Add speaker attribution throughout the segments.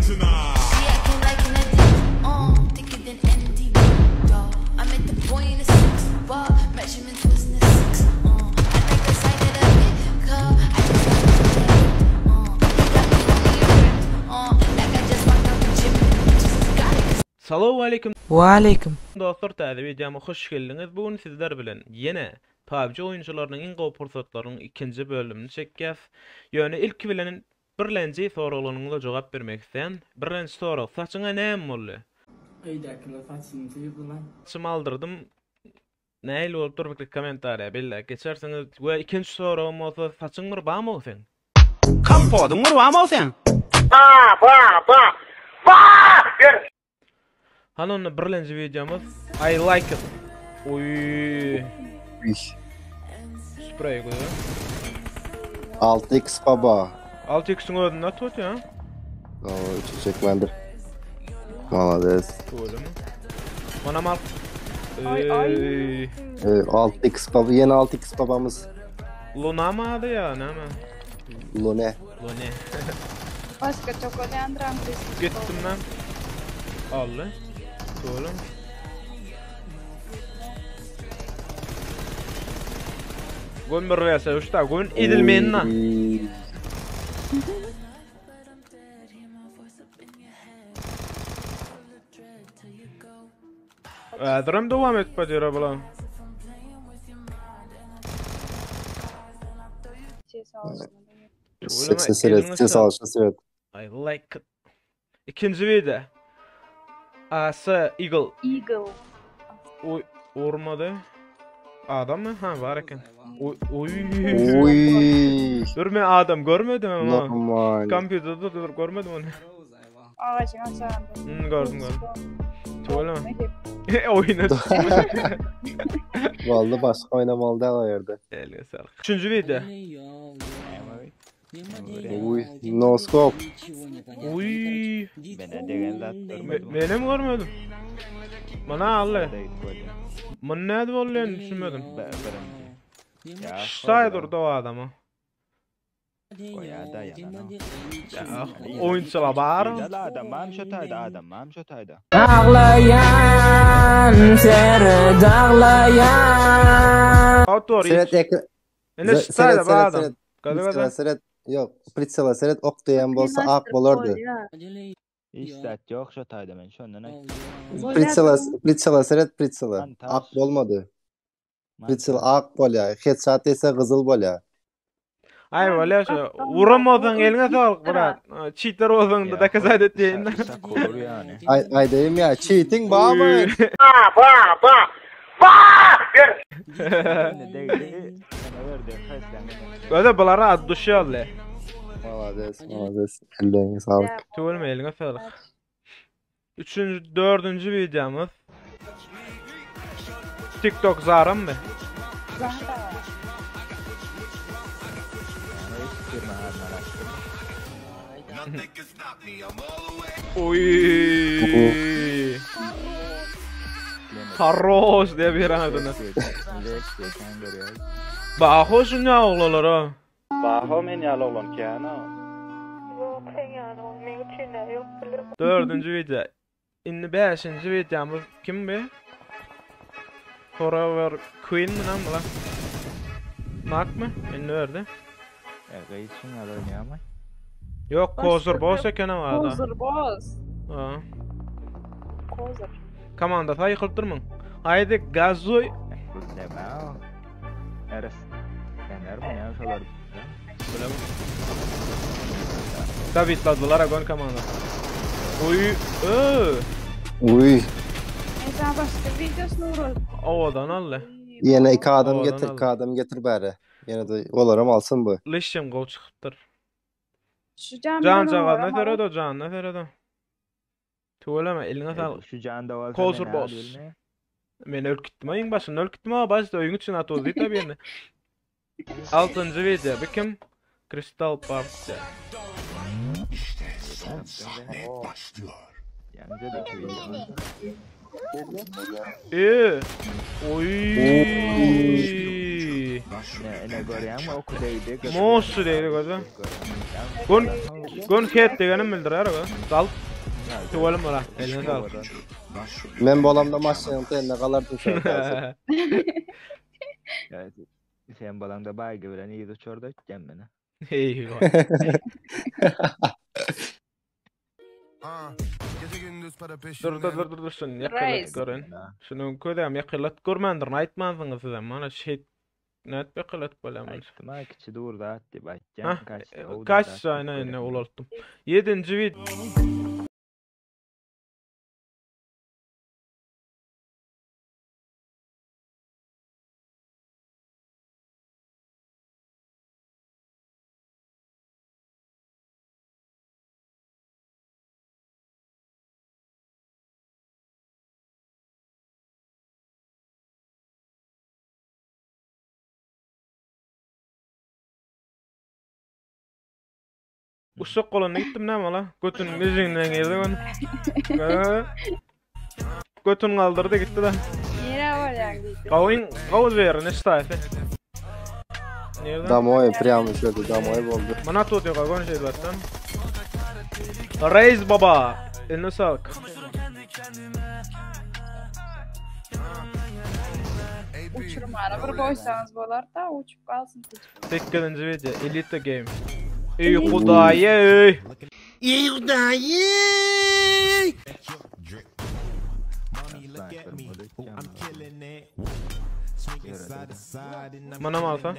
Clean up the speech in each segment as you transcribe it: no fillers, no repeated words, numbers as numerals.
Speaker 1: tonight.
Speaker 2: She acting like an addict, uh, thicker than MDB, dog. I met the boy in the six bar, measurements was in the six, uh. I like the sight of the liquor, I just got to the uh. He got me only ripped, uh, like I just walked out the gym and just got it 'cause
Speaker 3: Salowmaleýkim
Speaker 4: Waleýkim.
Speaker 3: Dostlar täze wideoma hoş geldiňiz. Bu gün sizler bilen ýene PUBG oýunçylarynyň iň gowy pursatlarynyň ikinji bölümini çekýäs. Ýöne ilki bilen birlenji soraglaryňyza jogap bermek isleýän. Birlenji sorag, saçyňa näme boldy?
Speaker 5: Öýdäkiler saçymy syýrdylar.
Speaker 3: Saçymy aldyrdym. Nähili bolupdyr pikir kommentariýa belläp geçersiňiz. We ikinji soragym bolsa saçyň bir barmy seň?
Speaker 6: Kompodyň bir barmy seň?
Speaker 3: Hany onda birlenji wideomyz I like it. Oý. Sprey gözel.
Speaker 7: 6x baba.
Speaker 3: 6x-iň özünde atyp otyr ha.
Speaker 7: Oo, üçü çekmendir. Malades.
Speaker 3: Tüweleme. Manam al.
Speaker 8: Ay, ay.
Speaker 3: Ey.
Speaker 7: Ee, 6x baba, yeni 6x babamız.
Speaker 3: Luna mı adı ya, ne mi?
Speaker 7: Lune.
Speaker 3: Lune.
Speaker 8: Başka çok ölendiren birisi.
Speaker 3: Gittim ben. Aldı. Tüweleme. Gün bir verse uçta gün edilmeyenine.
Speaker 7: Oy.
Speaker 3: Häzirem dowam edip barýar bular.
Speaker 7: Ses seret, ses alışa seret.
Speaker 3: I like it. Ikinji video. AS Eagle.
Speaker 8: Eagle.
Speaker 3: Oy, urmady. Adammy? Ha, bar eken. Oy, oy.
Speaker 7: Oy.
Speaker 3: Dur men adam görmedim ama.
Speaker 7: Normal.
Speaker 3: Kompýuterde dur görmedim ony.
Speaker 8: Ağacın aşağında.
Speaker 3: Hmm, gördüm gördüm. Tüweleme. Oýna.
Speaker 7: Vallahi başka oynamalı da o yerde.
Speaker 3: Eline sağlık. Üçüncü video.
Speaker 7: Oy, no scope.
Speaker 3: Oy.
Speaker 9: Mene degen zat görmedim.
Speaker 3: Menem görmedim. Mana aldy. Muny nädip boldy düşünmedim.
Speaker 9: Birinji. Ya,
Speaker 3: Şaý durdy o adama.
Speaker 9: Goýa da ýalan.
Speaker 3: Ya, oýunçylar bar.
Speaker 9: Ýa adam bam şo taýda, adam bam şo taýda.
Speaker 5: Daglaýan seri daglaýan.
Speaker 3: Outdoor.
Speaker 7: Seret ekran.
Speaker 3: Ene
Speaker 7: Seret,
Speaker 3: şaýda
Speaker 7: seret,
Speaker 3: bar adam.
Speaker 7: seret.
Speaker 3: Gaza
Speaker 7: Pritsela
Speaker 3: gaza.
Speaker 7: seret. Yok, pritsela seret ok diýen bolsa ak bolardy.
Speaker 9: Hiç zat ýok şo taýda men şondan aýt.
Speaker 7: Pritsela, pritsela seret pritsela.
Speaker 9: Montaj.
Speaker 7: Ak bolmady. Pritsela ak bolýar. Headshot ise gyzyl bolýar.
Speaker 3: Ay bolýar şu. Uramazdan eliňe sağlyk brat. Cheater bolsaň da dokazat et diýen.
Speaker 9: Olur yani.
Speaker 7: Ay ay dedim ya cheating baba.
Speaker 9: Indi degdi. Sana verdi. Haýsy
Speaker 3: Öyle bulara ad düşýärler.
Speaker 7: Malades, malades. Ellerine sağlık.
Speaker 3: Tüweleme eliňe sağlyk. Üçüncü, dördüncü videomuz. TikTok zarım mı?
Speaker 8: Zahra.
Speaker 3: Oy. Sarhoş diye bir adını. Baho şunu oğlanlara.
Speaker 9: Baho men ýaly oglan kän-a.
Speaker 10: Yok sen yani o men üçin yok bilim.
Speaker 3: Dördüncü video. Indi beşinci videomuz kim be? Forever Queen mi lan bu lan? Nak mı? Indi verdi.
Speaker 9: E, gyz şuň ýaly oýnaýarmy?
Speaker 3: Yok Kozur boss eken ama adam.
Speaker 8: Kozur boz.
Speaker 3: Ha.
Speaker 8: Kozur.
Speaker 3: Komanda saýykylyp durmaň. Haydi gazuy.
Speaker 9: Näme o? Eres. Ener mi ýa şolar?
Speaker 3: Davidladylar agon komanda. Oy, ö.
Speaker 7: Uy.
Speaker 8: Mesela başka videosunu uğradım.
Speaker 3: Owadan aldy.
Speaker 7: Yine iki adam
Speaker 3: Owadan
Speaker 7: getir,
Speaker 3: aldy.
Speaker 7: iki adam getir bari. Yine de olaram alsın bu.
Speaker 3: Lişim gol çykypdyr.
Speaker 8: Şu cam
Speaker 3: Can cagazına seredi o canına seredi. Tüweleme eliňe sağlyk.
Speaker 9: Şu janda bolsa
Speaker 3: Kozur
Speaker 9: men
Speaker 3: boss.
Speaker 9: alýan.
Speaker 3: Men ölüp gittim ayın başında ölüp gittim ama başta oyun için atıldı tabii yani. Altıncı video bu kim? Crystal Party.
Speaker 9: Ýaňja da iki video.
Speaker 3: Ee. Oy. Oý.
Speaker 9: Ne, ine görýäňmi oky degdi.
Speaker 3: Moşy degdi göze. Gun gun het degenim bildirer o. Dal. Tüwelim ola. Eline sağlık.
Speaker 7: Men bolamda maşynyň tenine galardym şol täze.
Speaker 9: Evet. Sen bolaňda baýgy bilen yz uçarda ötýän meni.
Speaker 3: Eyvah. Dur dur dur dur dur şunu ýakylat
Speaker 8: Reis.
Speaker 3: görün. Şunu közem ýakylat görmändirin aýtmansyňyz sizem. Mana şeýt nädip ýakylat bolýar muny?
Speaker 9: Aýtdym ha kiçi dur zat diýip
Speaker 3: Hah,
Speaker 9: aýtýan kaç.
Speaker 3: Kaç sany indi ulaltdym. Ýedinji video. Uşak bolanda gitdim näme ola? Götüniň ejiginden girdi gün. Götün galdyrdy gitdi de.
Speaker 8: Nirä bolýaň diýdi.
Speaker 3: Gawyn gawuz berin iş taýsy. Nirde?
Speaker 7: Damoy prýamy şöyle damoy boldy.
Speaker 3: Mana tut ýok gön şey batdan. Reis baba. Eline sağlık.
Speaker 8: Uçurmana bir goýsaňyz bolar da uçup galsyn tejribe.
Speaker 3: 8. video Elite Game. Ey hudaýy ey.
Speaker 6: Ey hudaýy!
Speaker 3: Mana malsa.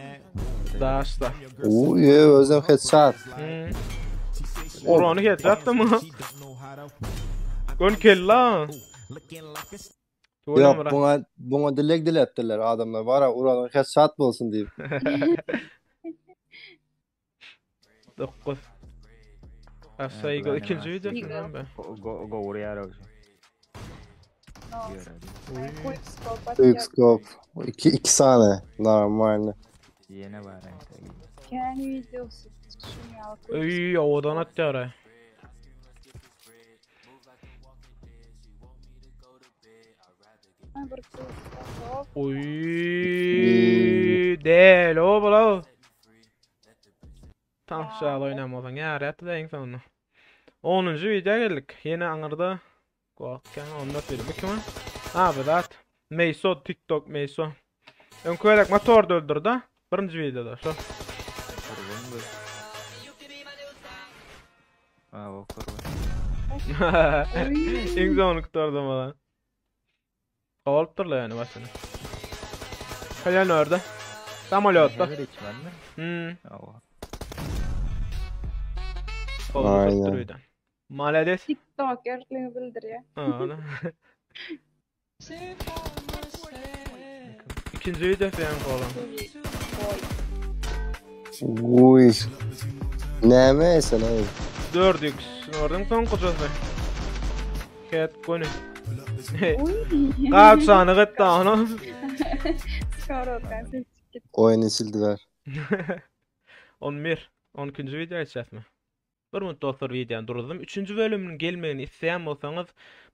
Speaker 3: Daşda.
Speaker 7: Uy, özem headshot.
Speaker 3: Hmm. Urany headshot mı? Gön kella.
Speaker 7: Ýok, buňa buňa dileg dilepdirler adamlar. Bara uranyň headshot bolsun diýip.
Speaker 3: 9. Assa Eagle ikinji video şundan be.
Speaker 9: Gowurýar o.
Speaker 8: Quick scope
Speaker 7: Quick
Speaker 8: atýar.
Speaker 7: scope. İki, iki sany. Normalny.
Speaker 9: Ýene bar entek.
Speaker 8: Kän videosy şuň ýaly quick
Speaker 3: Öý, owadan atýar. ay.
Speaker 8: scope bir quick scope.
Speaker 3: Oy, del o bula. Tam şaly oýnamasaň ýar ýatdy da iň soňunda. 10. video geldik. Ýene aňyrda Gorkýan 14 video. Bu kim? Ha, bu zat. Meyso TikTok Meyso. Öňki gezek motorda öldürdi. Birinji videoda şo.
Speaker 9: Kurban bu. Ha, o kurban.
Speaker 3: Iň soňuny gutardym ola. Olupdyrlar ýani başyny. Kalyan orada. Samolýotda.
Speaker 9: Häzir içmänmi?
Speaker 3: Hmm.
Speaker 9: Hawa.
Speaker 7: Aynen.
Speaker 3: Malades.
Speaker 8: TikTokerligini bildirýär.
Speaker 3: Ha, İkinci video falan oğlum.
Speaker 7: Uy. Näme sen ey?
Speaker 3: 4x gördün son kocası. Ket konu.
Speaker 8: Uy.
Speaker 3: Kaç sany gytdy onu.
Speaker 8: Skorodkan ses çykyp
Speaker 7: Oýun içildiler.
Speaker 3: 11. 12. video geçeceğiz mi? Bir minut dostlar videony durdum. 3. bölüminiň gelmegini isleýän bolsaňyz,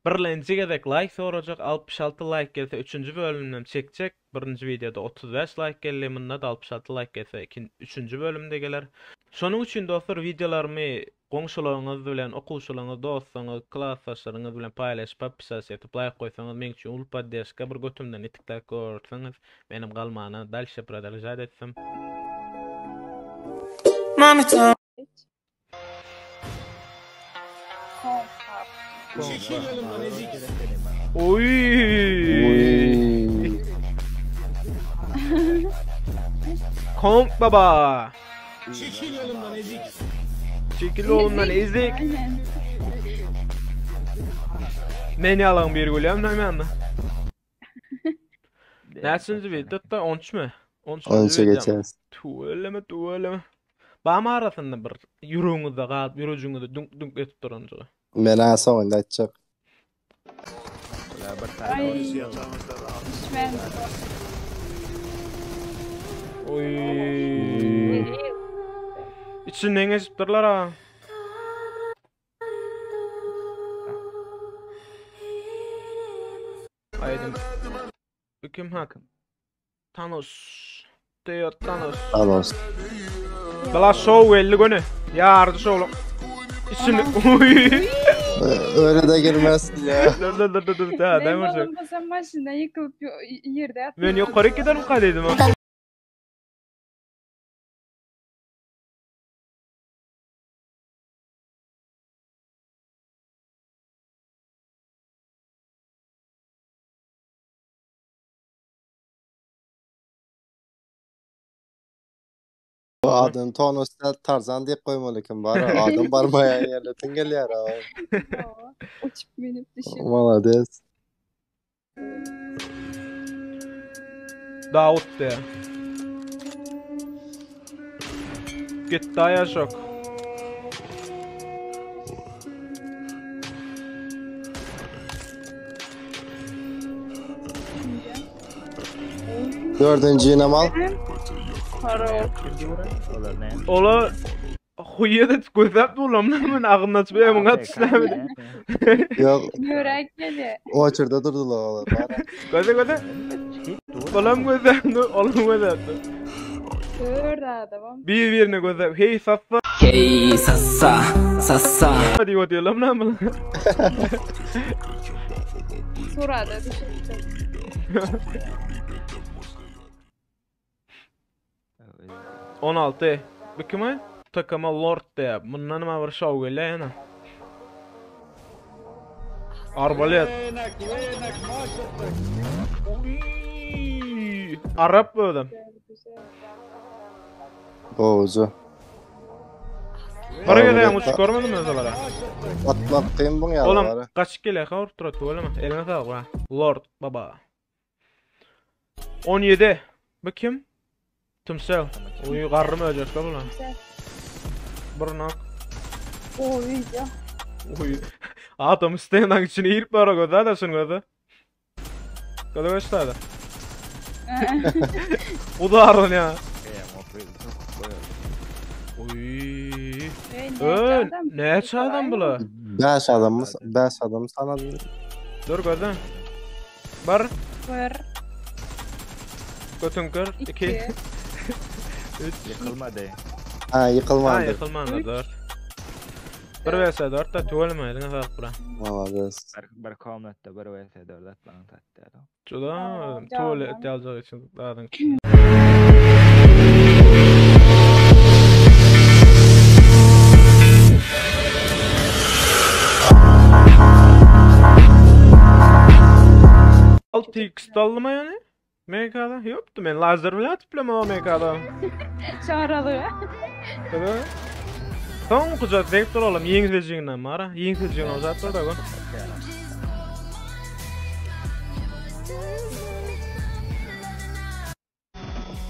Speaker 3: birlenji gezek like sorajak. 66 like gelse 3. bölümden çekjek. Birinji videoda 35 like geldi. Munda da 66 like gelse 3. bölümde geler. Şonuň üçin dostlar videolarymy goňşularyňyz bilen, okuwçylaryňyz, dostlaryňyz, klasdaşlaryňyz bilen paýlaşyp, podpisasiýa etip like goýsaňyz meň üçin uly poddeşka bir götümden itikläp görseňiz, menem galmana дальше продолжать etsem.
Speaker 8: gitdi. Kompa.
Speaker 3: Oy!
Speaker 7: Uy.
Speaker 3: Komp baba. Çekil yolundan ezik.
Speaker 8: Aynen.
Speaker 3: Men yalan bir gülüyorum da ben. Näçinji video da 13 mü? 13.
Speaker 7: 13'e
Speaker 3: video.
Speaker 7: geçeriz.
Speaker 3: Tüweleme tüweleme. Bam arasynda bir ýüregiňizde galyp, ýürejiňizde dünk dünk etip duranjygy.
Speaker 7: Men ha soňunda aýtjak.
Speaker 9: Ular bir tane
Speaker 8: Ay. Düşmän.
Speaker 3: Oy. İçinden geçipdirler ha. Aýdym. Bu kim hak? Thanos. Thanos.
Speaker 7: Thanos.
Speaker 3: Bala şow geldi göni. Ýardy şowluk. Içini. Uy.
Speaker 7: Öyle de girmezsin ya.
Speaker 3: Dur dur dur dur dur. Da,
Speaker 8: Men
Speaker 3: ben vuracak.
Speaker 8: bolmasam maşyndan ýykylyp ýerde ýatmaryn.
Speaker 3: Men ýokary giderim ka dedim.
Speaker 7: Bu adyny Tonos däl Tarzan diýip goýmaly eken bar. Adam barmaýan ýerlerden gelýär.
Speaker 8: Uçup münüp düşüp.
Speaker 7: Malades.
Speaker 3: Dawut diýär. Gitdi aýaşok.
Speaker 7: Dördünji inem al.
Speaker 3: Ola huýa da gözläp durlam men agyndan açyp ömüň atışlamy.
Speaker 7: Yok.
Speaker 8: Börek geli.
Speaker 7: Oçurda durdular olar.
Speaker 3: Göze göze. Olam gözläp olam gözläp.
Speaker 8: Dört adamam.
Speaker 3: Bir birine gözläp hey sassa.
Speaker 5: Hey sassa sassa.
Speaker 3: Diýip diýelim näme?
Speaker 8: Surada düşüpdir.
Speaker 3: 16. Bu kime? Takama Lord diýip. Mundan nima bir şov gelýär ýene. Arbalet. Uy, Arap özüm.
Speaker 7: Gowuja.
Speaker 3: Bir gezek uçup görmedim özüm.
Speaker 7: Atmak kyn buň ýaly.
Speaker 3: Olam gaçyp gelýär, ha urup durat bolama. Eliňe saglyk ha. Lord baba. 17. Bu kim? Tümsel. Uy garrym ölecek la bular. Bir nak.
Speaker 8: Oy ya.
Speaker 3: Uy. Adam isteýän içine girip bara göze da şunu göze. Göze gösterdi. Bu da arın ya. Uy. Öl. Näçe adam bular?
Speaker 7: 5 adammy? 5 adam sanadym.
Speaker 3: Dur göze. Bir.
Speaker 8: Bir.
Speaker 3: Götünkür. 2.
Speaker 8: 2.
Speaker 3: 3.
Speaker 9: Ýykylmady.
Speaker 7: Ha,
Speaker 3: Ha,
Speaker 7: ýykylmandy.
Speaker 3: ýykylmandy 4. 1 vs 4 da tüwelme, eliňe saglyk bura.
Speaker 7: Malades.
Speaker 9: Bir, bir komnatda bir vs 4 atmagyň tatdy.
Speaker 3: Juda
Speaker 8: Aa,
Speaker 3: tüwele
Speaker 8: canım.
Speaker 3: et ýaljak üçin zadyň üçin. Altı X aldım yani. MK'da yoktu men lazer bilen atyp bilemem o MK'da.
Speaker 8: Çağralygy.
Speaker 3: Evet. Soň kucak degip duralım ýeňsejiginden mara. Ýeňsejigini uzat dur da gör.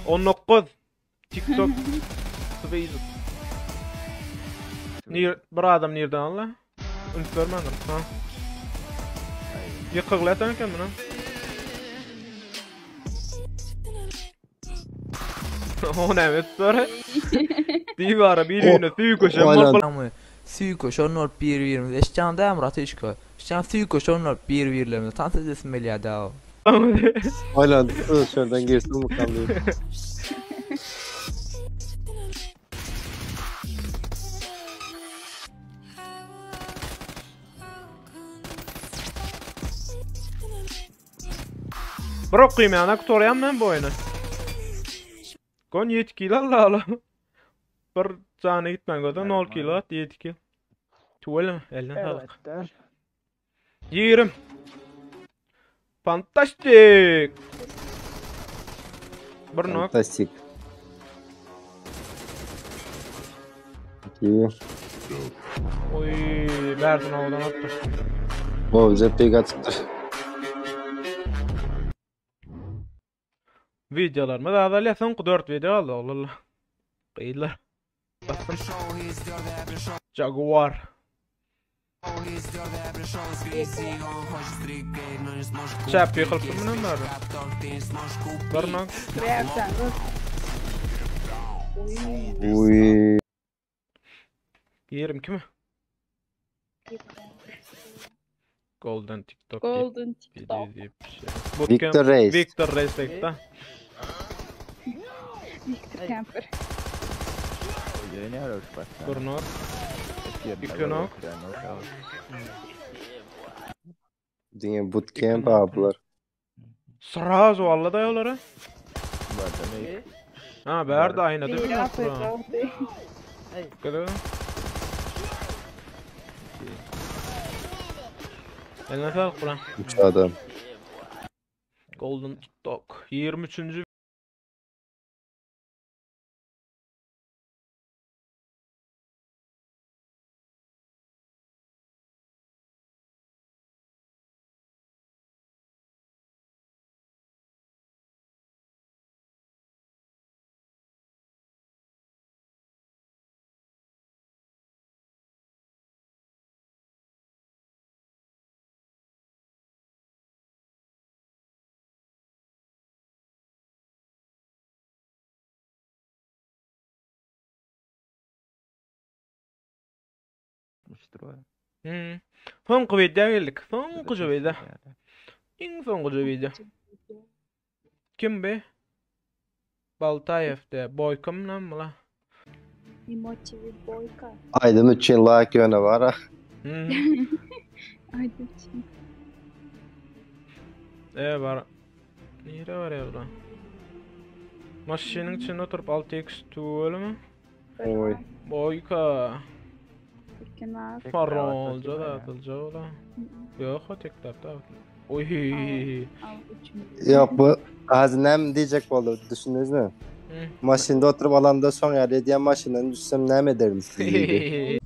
Speaker 3: On dokuz. TikTok. Facebook. Nir, bir adam nirden aldy? Üns bermedim. Ha. Ýykygyl eken muny. O näme etdi? Diwara bir-birine süýkeşen bolup
Speaker 1: Ama süýkeşen bolup bir-birimize eşitýän däl Murat Işko. Eşitýän süýkeşen bolup bir-birlerimize tans edesim gelýär däl.
Speaker 7: Oýlandy, şuradan girsin bakalım diýip.
Speaker 3: Bir okuyayım yana kutorýan men bu oýny. Gon 7 kill Allah Allah. Bir jany gitmän gördüm 0 kill at 7 kill. Tüweleme elden saglyk. 20. Fantastik. Bir nok.
Speaker 7: Fantastik. İyi.
Speaker 3: Oy, bersin havadan attı.
Speaker 7: Gowuja pik atypdyr.
Speaker 3: Videolarymyz azalýar. Soňky 4 video aldy oglanlar. Gyzlar. Basdym. Jaguar. Çäp ýykylypdyr mundan bäri. Bir nok.
Speaker 8: Reaksiýa.
Speaker 7: Uy.
Speaker 3: 22 mi? Golden TikTok
Speaker 8: Golden TikTok.
Speaker 3: diýip bir şey.
Speaker 7: Victor Reis.
Speaker 3: Victor Reis diýip da.
Speaker 8: Camper.
Speaker 9: Öýne şu başdan.
Speaker 3: Bir nok. İki nok.
Speaker 7: Diňe bootcamp abiler.
Speaker 3: Srazu alla da olara. Ha bärde aýnada bir
Speaker 8: Biri
Speaker 3: nok dur.
Speaker 8: AFK.
Speaker 3: Gel. Eline sağlık buran.
Speaker 7: 3 adam.
Speaker 3: Golden Dog. 23. Hmm. Soňky wideo geldik. Soňky wideo. Iň soňky wideo. Kim be? Baltayev de. Boykum lan bula.
Speaker 8: Emoji boyka.
Speaker 7: Aydın üçün like ýöne bar. ha.
Speaker 3: Hmm.
Speaker 8: Aydın için.
Speaker 3: E var. Nere var ya bula? Maşynyň içinde oturup 6x tüwelimi?
Speaker 7: Oy.
Speaker 3: Boyka.
Speaker 8: Ürken
Speaker 3: Parolca da atılca ola. Yok o tek tapta. Oy.
Speaker 8: Al üçüncü.
Speaker 7: Yok bu hazinem diyecek oldu düşündünüz mü?
Speaker 3: Hı.
Speaker 7: Maşında oturup alanda son yer diyen maşından düşsem ne ederim sizi?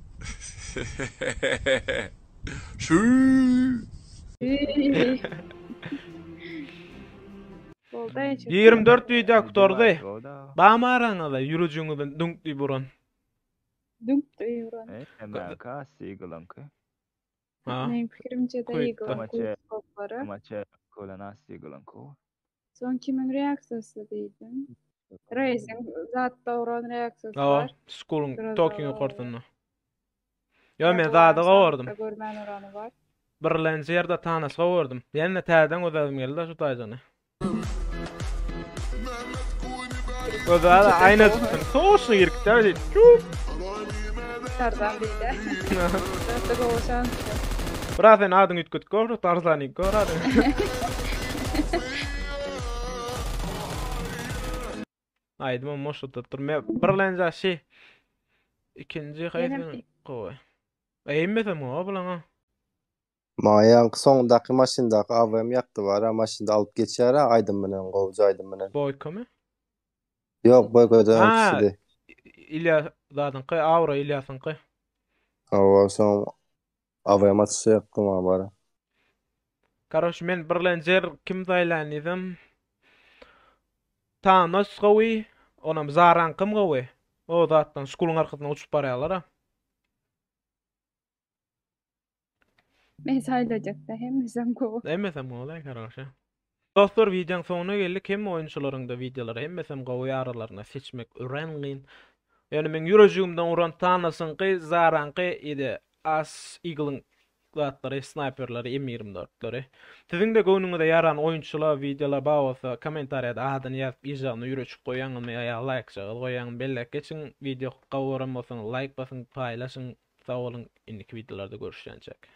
Speaker 8: Bolda yaşa.
Speaker 3: 24 video aktordy. Bama araňyzda ýürejüňizden dünk diýip uran.
Speaker 8: Dünk diýip uran.
Speaker 9: MK Siegel'ınki.
Speaker 3: Ha.
Speaker 8: Benim fikrimce de
Speaker 3: Kuyut
Speaker 8: Eagle'ın
Speaker 9: Maçı-
Speaker 8: kuyut topları.
Speaker 9: Maça Kolana Siegel'ınki.
Speaker 8: Son kimin reaksiyası değildin? Reis'in zat doğuran reaksiyası
Speaker 3: Aa,
Speaker 8: var.
Speaker 3: School'un
Speaker 8: Biraz
Speaker 3: Tokyo
Speaker 8: daha-
Speaker 3: kortunu. Yo men
Speaker 8: Doğuran
Speaker 3: zada
Speaker 8: sağlıkta
Speaker 3: gowurdum.
Speaker 8: Görmen oranı var.
Speaker 3: Birlenji ýerde tanasga gowurdum. Ýene täzeden gözädim geldi şu taýjany. Gözäde aýna tutdum. Soşny girip de Çup.
Speaker 8: Tarzan değil de. Zaten kovuşan.
Speaker 3: Biraz sen adyň üýtgedip gör, Tarzany gör adyň. Aýdym moş oturup dur. Men birlenji şey ikinji
Speaker 8: Benim
Speaker 3: haýsy gowy. Eýmesem o bulan.
Speaker 7: Maýan soňdaky maşyndaky AVM ýakdy bar, ha, maşynda alyp geçýär ha, aýdym bilen gowja aýdym bilen.
Speaker 3: Boyka mı?
Speaker 7: Yok boykoda
Speaker 3: Ha.
Speaker 7: öňküsidi.
Speaker 3: İlya zadyňky, Aura İlyas'ınky.
Speaker 7: Hawa soň AVM atyşy ýakdy ma bar.
Speaker 3: Karoş men birlenjer kim saýlanydym? Thanos gowy, onam Zarankym gowy. O zatdan Skull'un arkasyna uçup barýarlar ha.
Speaker 8: Mesajlayacak da hem mesem kovu.
Speaker 3: Hemmesem gowy karoş. Dostlar videonun soňuna geldik. Hem oýunçylaryň da videolary hemmesem gowy aralaryna seçmek ören gyn. Ýani men ýürejigimden uran Thanos'yňky, Zaranky ýa-da As Eagle'ın zatlary, sniperleri, M24'leri. Siziň de göwnüňize ýaran oýunçylar videolar bar bolsa kommentariýada adyny ýazyp ýyjagyny ýüreçik goýaňyzmy ýa like jagyz goýaň bellek geçiň. Video gowuran bolsaň like basyň, paýlaşyň. Sag boluň. Indiki videolarda görüşýänçäk.